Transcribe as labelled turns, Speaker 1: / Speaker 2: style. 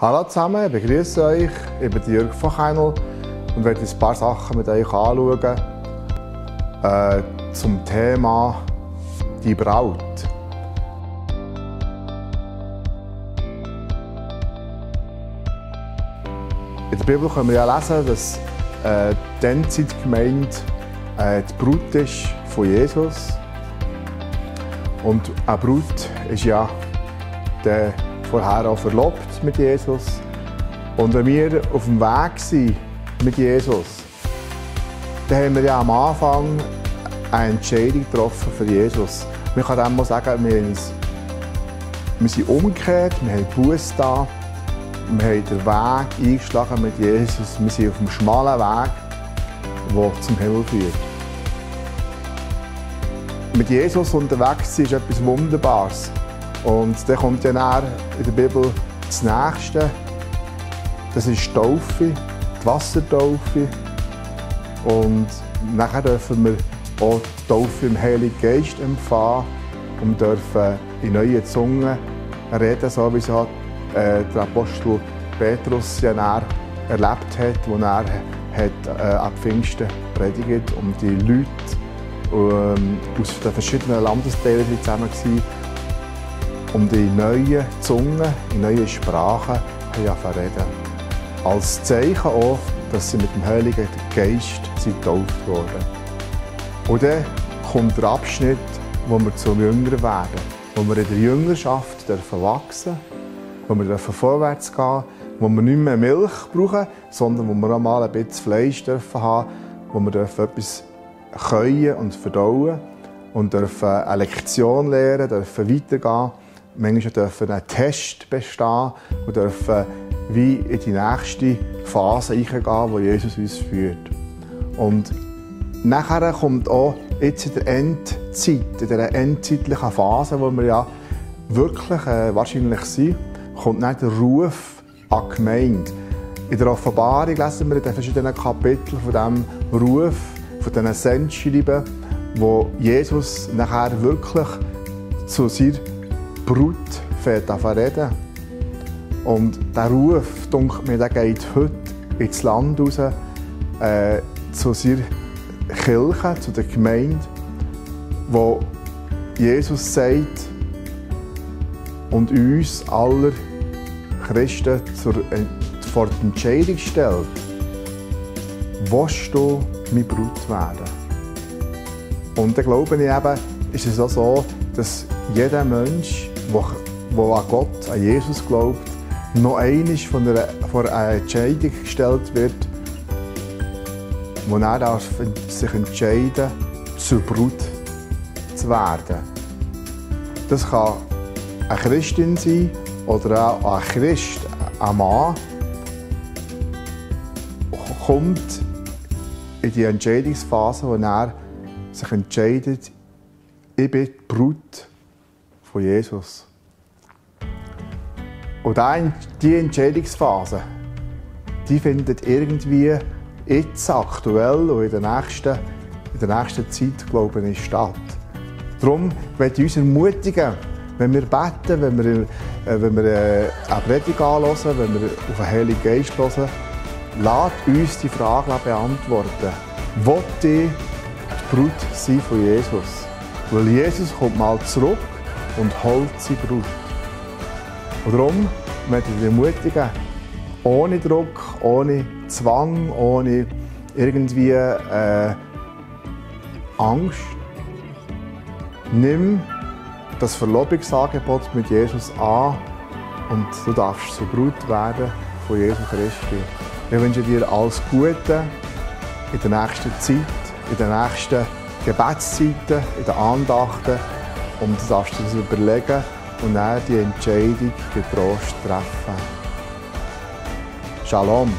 Speaker 1: Hallo zusammen, ich begrüße euch. Ich bin Jürg von Keinl und werde ein paar Sachen mit euch anschauen zum Thema die Braut. In der Bibel können wir ja lesen, dass die Endzeitgemeinde die Braut ist von Jesus. Und eine Braut ist ja vorher auch verlobt mit Jesus. Und wenn wir auf dem Weg sind mit Jesus, dann haben wir ja am Anfang eine Entscheidung getroffen für Jesus. Man kann dem mal sagen, wir sind umgekehrt, wir haben Buße da, wir haben den Weg eingeschlagen mit Jesus, wir sind auf dem schmalen Weg, der zum Himmel führt. Mit Jesus unterwegs sein ist etwas Wunderbares. Und dann kommt ja nachher in der Bibel das Nächste. Das ist die Taufe, die Wassertaufe. Und nachher dürfen wir auch die Taufe im Heiligen Geist empfangen und dürfen in neuen Zungen reden, so wie es der Apostel Petrus ja nachher erlebt hat, wo er ab Pfingsten predigt und die Leute aus den verschiedenen Landesteilen zusammen waren und in neuen Zungen, in neuen Sprachen reden. Als Zeichen auch, dass sie mit dem Heiligen Geist getauft wurden. Und dann kommt der Abschnitt, wo wir zum Jünger werden, wo wir in der Jüngerschaft wachsen dürfen, wo wir vorwärts gehen, wo wir nicht mehr Milch brauchen, sondern wo wir auch mal ein bisschen Fleisch haben, wo wir etwas können und verdauen und dürfen eine Lektion lernen, dürfen weitergehen. Manchmal dürfen einen Test bestehen und dürfen wie in die nächste Phase eingehen, wo Jesus uns führt. Und nachher kommt auch jetzt in der Endzeit, in dieser endzeitlichen Phase, wo wir ja wirklich wahrscheinlich sind, kommt dann der Ruf an die Gemeinde. In der Offenbarung lesen wir in den verschiedenen Kapiteln von diesem Ruf, von diesen Sendschreiben, wo Jesus nachher wirklich zu seiner Brut reden. Und der Ruf, denke mir, der geht heute ins Land raus, zu seiner Kirche, zu der Gemeinde, wo Jesus sagt und uns aller Christen vor die Entscheidung stellt: Willst du meine Brut werden? Und dann glaube ich eben, ist es auch so, dass jeder Mensch, der an Gott, an Jesus glaubt, noch einmal vor eine Entscheidung gestellt wird, wo er sich entscheiden darf, zur Brut zu werden. Das kann eine Christin sein oder auch ein Christ, ein Mann, kommt in die Entscheidungsphase, wo er sich entscheidet, ich bin die Brut von Jesus. Und diese Entscheidungsphase, die findet irgendwie jetzt aktuell und in der nächsten Zeit, glaube ich, statt. Darum möchte ich uns ermutigen, wenn wir beten, wenn wir eine Predigt anhören, wenn wir auf den Heiligen Geist hören, lasst uns die Frage beantworten: Will ich die Brut sein von Jesus? Weil Jesus kommt mal zurück und holt seine Brut. Und darum möchte ich dich ermutigen, ohne Druck, ohne Zwang, ohne irgendwie Angst, nimm das Verlobungsangebot mit Jesus an und du darfst zur Brut werden von Jesu Christi. Ich wünsche dir alles Gute in der nächsten Zeit, in den nächsten Gebetszeiten, in den Andachten, und du darfst dir das überlegen und dann die Entscheidung getrost treffen. Shalom.